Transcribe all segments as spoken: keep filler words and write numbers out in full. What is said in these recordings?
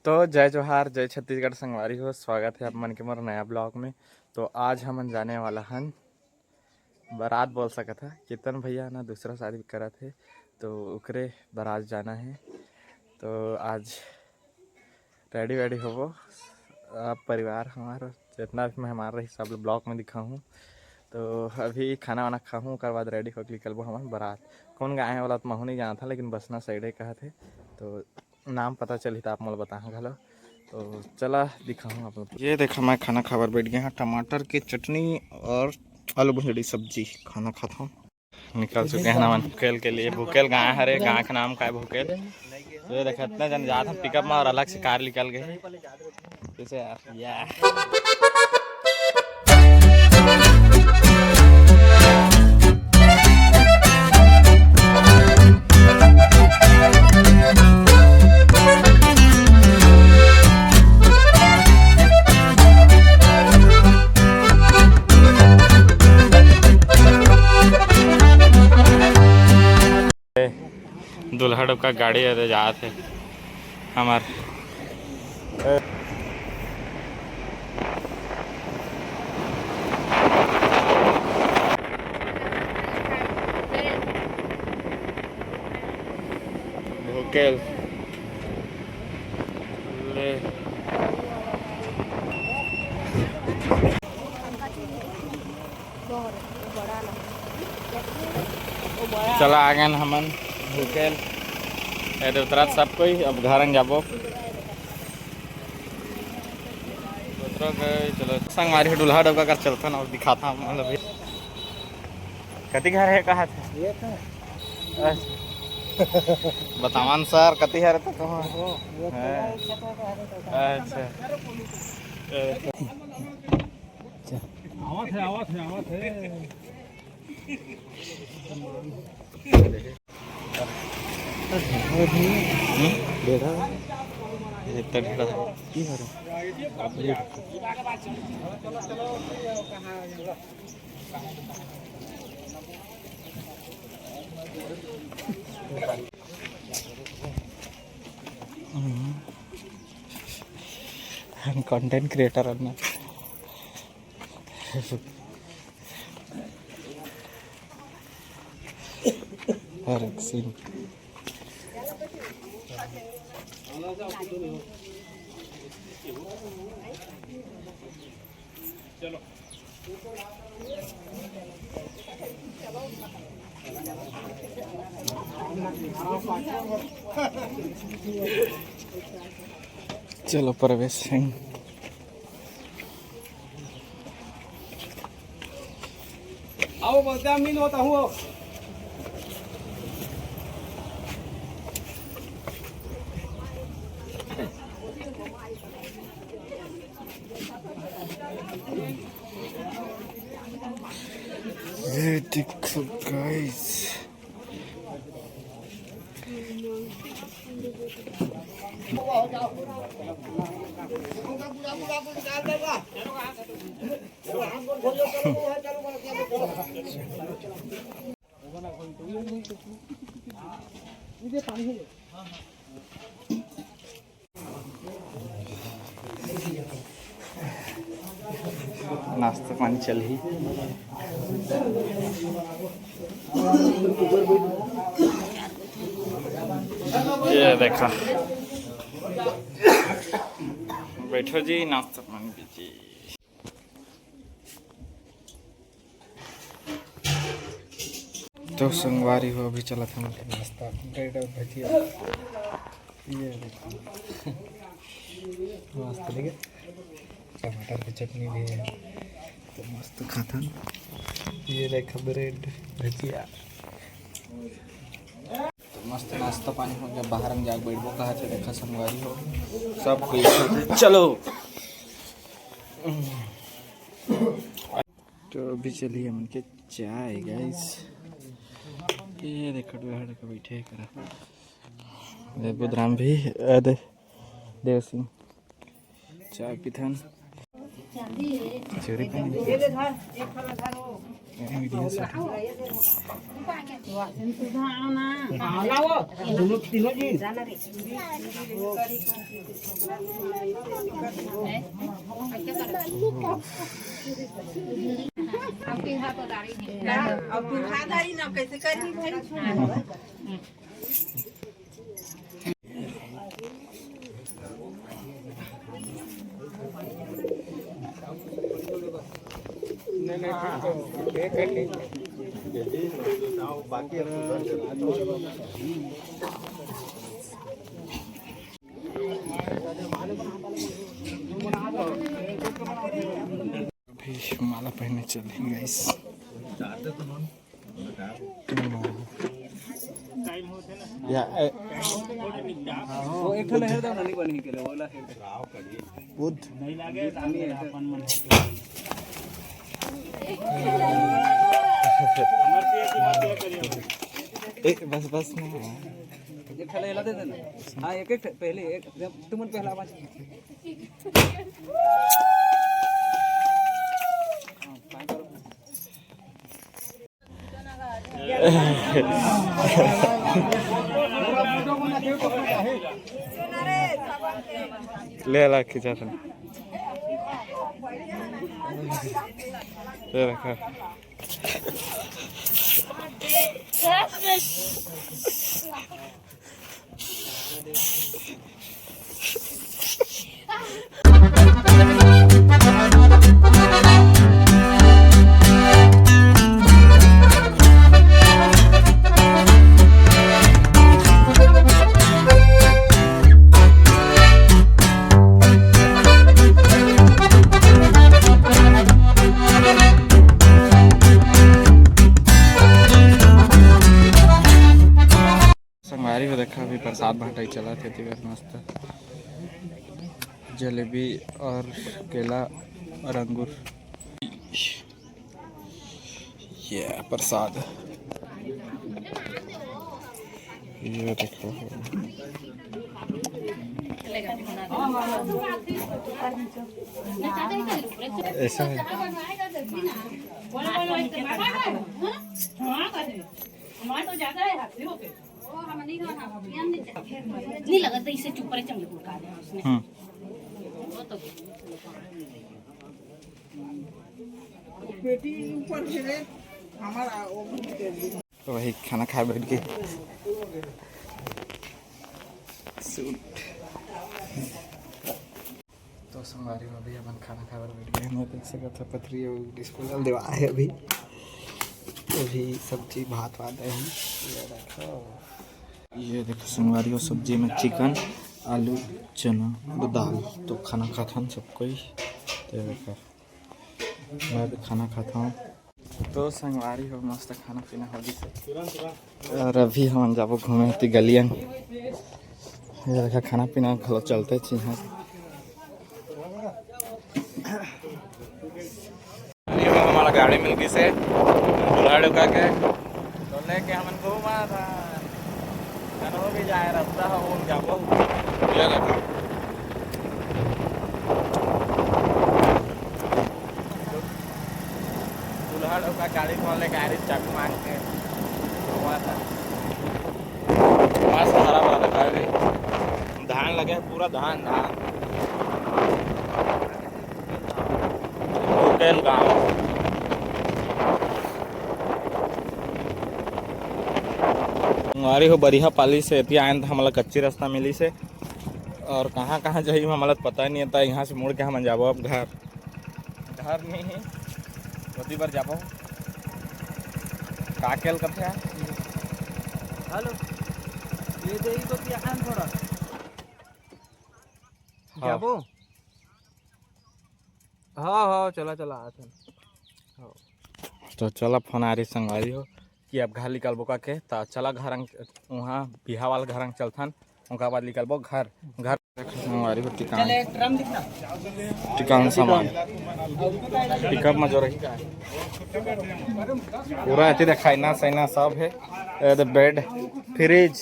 तो जय जोहार, जय छत्तीसगढ़ संगवारी हो, स्वागत है आप मन के मोर नया ब्लॉग में। तो आज हमन जाने वाला हन बारात, बोल सकत ह, कीर्तन भैया ना दूसरा शादी करत हे, तो ओकरे बारात जाना है। तो आज रेडी वेडी होबो, आप परिवार हमार जितना भी मेहमान रही, सब लोग ब्लॉग में दिखाहूँ। तो अभी खाना वाना खाहूँ, ओकर बाद रेडी होके निकलबो हमन बारात। कौन गाँव है वाला तो महू नहीं जानता, लेकिन बसना साइड है कहत है, तो नाम पता चली तो आप मोला बताहा घलो। तो चला दिखाहूँ आप लोग। ये देखा, मैं खाना खाबर बैठ गया हूँ, टमाटर के चटनी और आलू भुंजड़ी सब्जी खाना खाता हूँ। निकल चुके हैं ना भूकेल के लिए। भूकेल गाँव हरे, गाँव का नाम का है भूकेल। तो ये देखा, इतना जन जात हम पिकअप में और अलग से कार निकल गए। जैसे यार, या। दूल्हा डोका गाड़ी आते जात है हमार। भूकेल ले। चला आ गए हमन भूकेल। ए दे उतरत सब कोई, अब घर जाबो। उतरो गए, चलो संगवारी हो, दूल्हा डोका कर चलथन और दिखाता हूँ, मतलब ये कति घर है, कहा था? ये तो अच्छा। बतावन सर, कति घर तो कहाँ? वो, वो तो हैं। एक छत में तो है, तो कहाँ? अच्छा। अच्छा। आवत है, आवत है, आवत है। हम्म? ढेढ़ा। ये तो ढेढ़ा। की हरे? हम्म। हम content creator हन ना। हर एक scene। चलो प्रवेश सिंह। आओ, बोलते हैं, अमीन होता हूँ। ये देखो गाइस। नाश्ता पानी चलही। ये देखा, बैठो जी, नाश्ता पानी कीजिए। तो संगवारी हो, अभी चलत हे हमन के नाश्ता, ब्रेड और भजिया। ये देखो, मस्त लगे, टमाटर की चटनी भी है, तो मस्त खाथन। ये देखो ब्रेड भजिया, तो मस्त नाश्ता पानी हो गया, बाहर हम जाके बैठबो कहा थे, देखा संगवारी हो, सब कोई खाथे। चलो। तो अभी चलिए हमन के चाय गाइस। ये देखो डोहर के बैठे करा। ये बुधराम भी, अरे देव सिंह चाय पीथन। चोरी पानी। दोनों तीनों जी। अब पिल्हा तो दाढ़ी नहीं। अब पिल्हा दाढ़ी ना कैसे करी भाई? अभी माला पहनने चले गाइस। या, ए, वो एक ठो लहर दाव ना, नहीं बनी के ले, वो लहर। बुद्ध। ए, बस, बस ना। एक ठो लहर दे देना। हाँ, एक, एक ठो, पहले एक, जब तुमन पहला आवाज। ले ला खींचा था। ले रखा। संगवारी हो, देखा, अभी प्रसाद बांटाई चलत हे, तेकर मस्त जलेबी और केला और अंगूर। ये प्रसाद, ये देखो, ऐसा है। नहीं लगा तो इसे चुप रहे, चंगे को काट दे उसने। हम्म। वो तो बेटी ऊपर से रे, हमारा वो तो वही खाना खाए बैठ गए। सूट। तो संगवारी हो, अभी अपन खाना खाए बर बैठ गए हैं। देख सकत हो, पथरी अउ डिस्पोजल देवा है अभी। अभी सब्जी भात वात है। ये देखो, ये देखो संगवारी हो, सब्जी में चिकन, आलू, चना और दाल। तो खाना खाथन सब कोई। तो ये देखो, मैं भी खाना खाता हूँ। तो संगवारी हो, मस्त खाना पीना हो गिस हे। और अभी हमन जाबो घूमे ती गलियन। ये देखा, खाना पीना घलो चलते चिन्हा। ये हमला गाड़ी मिल गिस हे, बुला डुका के। तो लेके हमन घूमा था। कनो भी जाए रास्ता हो, वो जाबो। ये देखा। दूल्हा लोग का गाड़ी कौन लेके आ रही, चाबी मांग के। हुआ था। मस्त हरा भरा दिखा रही। धान लगे हैं, पूरा धान, धान। उकेल गाँव। संगवारी हो, बरिहा पाली से एती आयन त हमला कच्ची रास्ता मिली से, और कहाँ कहाँ जाही हमला पता नहीं था। यहाँ से मुड़ के हमन जाबो अब घर। घर नहीं है, ओती बर जाबो। का केल कथे? हेलो, ये दे, ये बतिया आन थोड़ा। हाँ। जाबो? हाँ, हाँ, चला, चला, आथन। हाँ। तो चला, फोन आ रही संगवारी हो कि अब घर निकलबो का के, तो चला घर अंग-, वहाँ बिहा वाला घर अंग चलथन, ओकर बाद निकलबो घर। घर संगवारी हो टिकान, टिकान सामान पिकअप में जो रही का पूरा एती देखाई ना, सैना सब है। ए, the bed, fridge,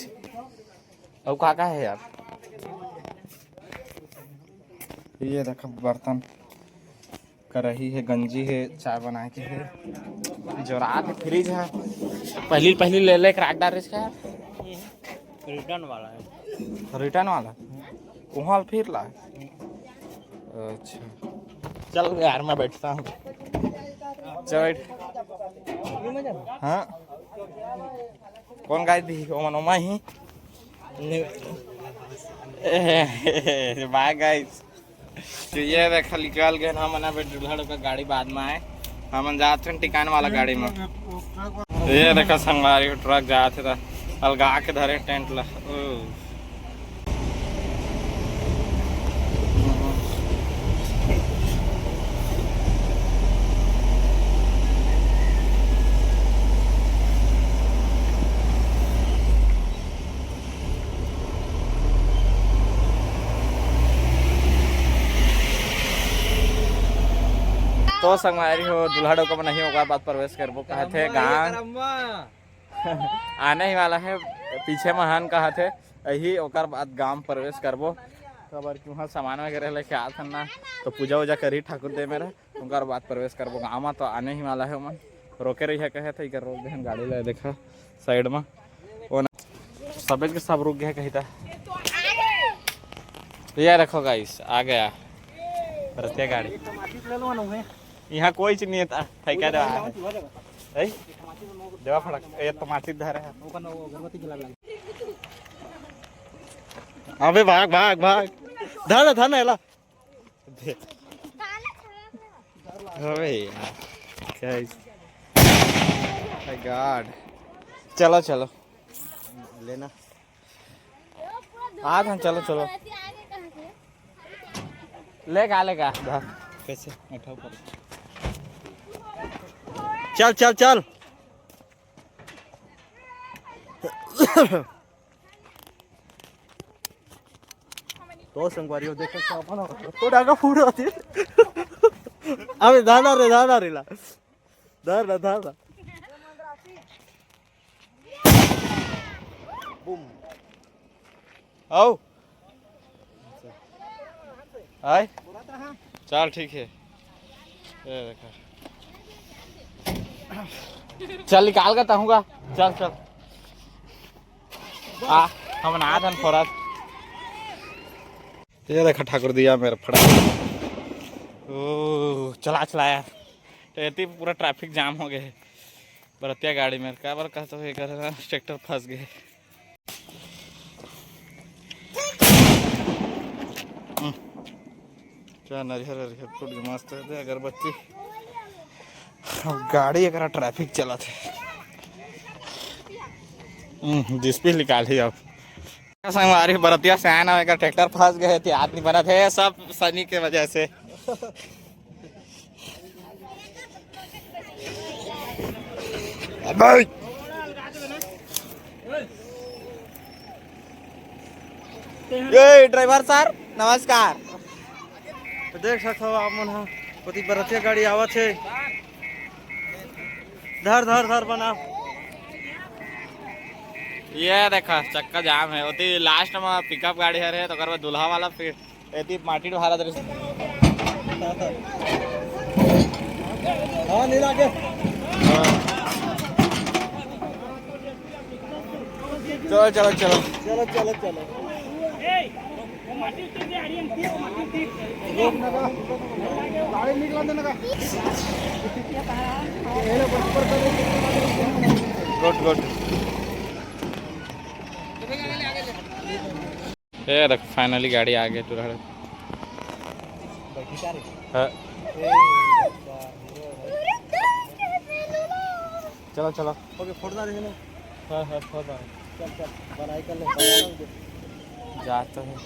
अउ का का है यार? ये देखो बर्तन, करही हे, गंजी हे, चाय बनाए के हे, जोरात हे, फ्रिज हे। पहली पहली ले ले के राख डारे का। रिटर्न वाला है। रिटर्न वाला? वहाँ फिर ला। अच्छा, चल यार, मैं बैठता हूँ। चल बैठ। हाँ, कौन गाय दी? ओमन ओमा ही। बाय गाइस। तो ये देखा, निकल गए हमन। अब दूल्हा डोका गाड़ी बाद में आए, हमन जात हन टिकान वाला गाड़ी में। ये देखा संगवारी, ट्रक जात हे, त अलगा के धरे टेंट ला। ओ। तो संगवारी हो, दूल्हा डोका में नहीं, ओकर बाद प्रवेश करबो कहत हे गांव। आने ही वाला है, पीछे महान कहत हे, यही ओकर बाद गांव प्रवेश करबो। काबर कि वहाँ सामान वगैरह लेके आत हन ना, तो पूजा वूजा करही ठाकुर दे मेरा, ओकर बाद प्रवेश करबो गांव में। तो आने ही वाला है ओमन, रोके रही है कहे थे, इकर रोक देहन गाड़ी ला, देखा साइड में। वो ना, सबे के सब रुक गए कही था। ये देखो गाइस, आ गया रतिया गाड़ी। यहाँ कोई चीज नहीं था, फेंका देवा है। ए? देवा फड़क, ये तो माचिस धरे है। अबे भाग, भाग, भाग। धर, धर ना, एला। अबे यार, क्या है? My God। चलो, चलो। लेना। आ गए, चलो, चलो। लेगा, लेगा। कैसे? उठा ऊपर। चल, चल, चल। तो संगवारी हो, देख सकते हो अपन, तो डाका फूट होती है। अबे दादा रे, दादा रे ला। दादा, दादा। बूम। आओ। आए। चल ठीक है। ये देखा। चल निकाल के तहूँगा। चल, चल। आ, हम ना धन फोरत। ये देखा ठाकुर दिया मेरा फड़ा। ओ, चला, चला यार। तो एती पूरा ट्रैफिक जाम हो गए हे बरतिया गाड़ी में। काबर कहत हो, एकर ना ट्रैक्टर फंस गए। हम्म। क्या नरियर, नरियर फूट के मस्त है दे अगरबत्ती। अब गाड़ी एकरा ट्रैफिक चलत है। हम्म, जिस भी निकाल ही अब। संगवारी बरतिया से आए ना, एकर ट्रैक्टर फंस गए थे, हाथ नहीं बनत है, सब सनी के वजह से। भाई। ये ड्राइवर सर, नमस्कार। तो देख सकते हो आप मन ह, ओती बरतिया गाड़ी आवत है। धर, धर, धर, बना। ये देखा, चक्का जाम है। ओती लास्ट में पिकअप गाड़ी हर है, तो ओकर बाद दूल्हा वाला फिर एती माटी ढोहारत रहिस। हाँ, नहीं लागे। चलो, चलो, चलो। चलो, चलो, चलो। गुड, गुड। ये देख, finally गाड़ी आ गई टूरा। हाँ। चलो, चलो। ओके, फोड़ ना देना। हाँ, हाँ, फोड़ ना। चल, चल, बनाई कर ले, बना ले। जा तो है।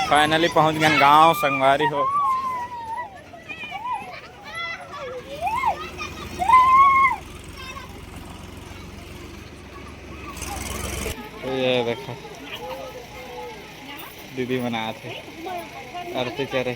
Finally पहुंच गए गांव, संगवारी हो। ये देखो, दीदी मनात हे, आरती करे।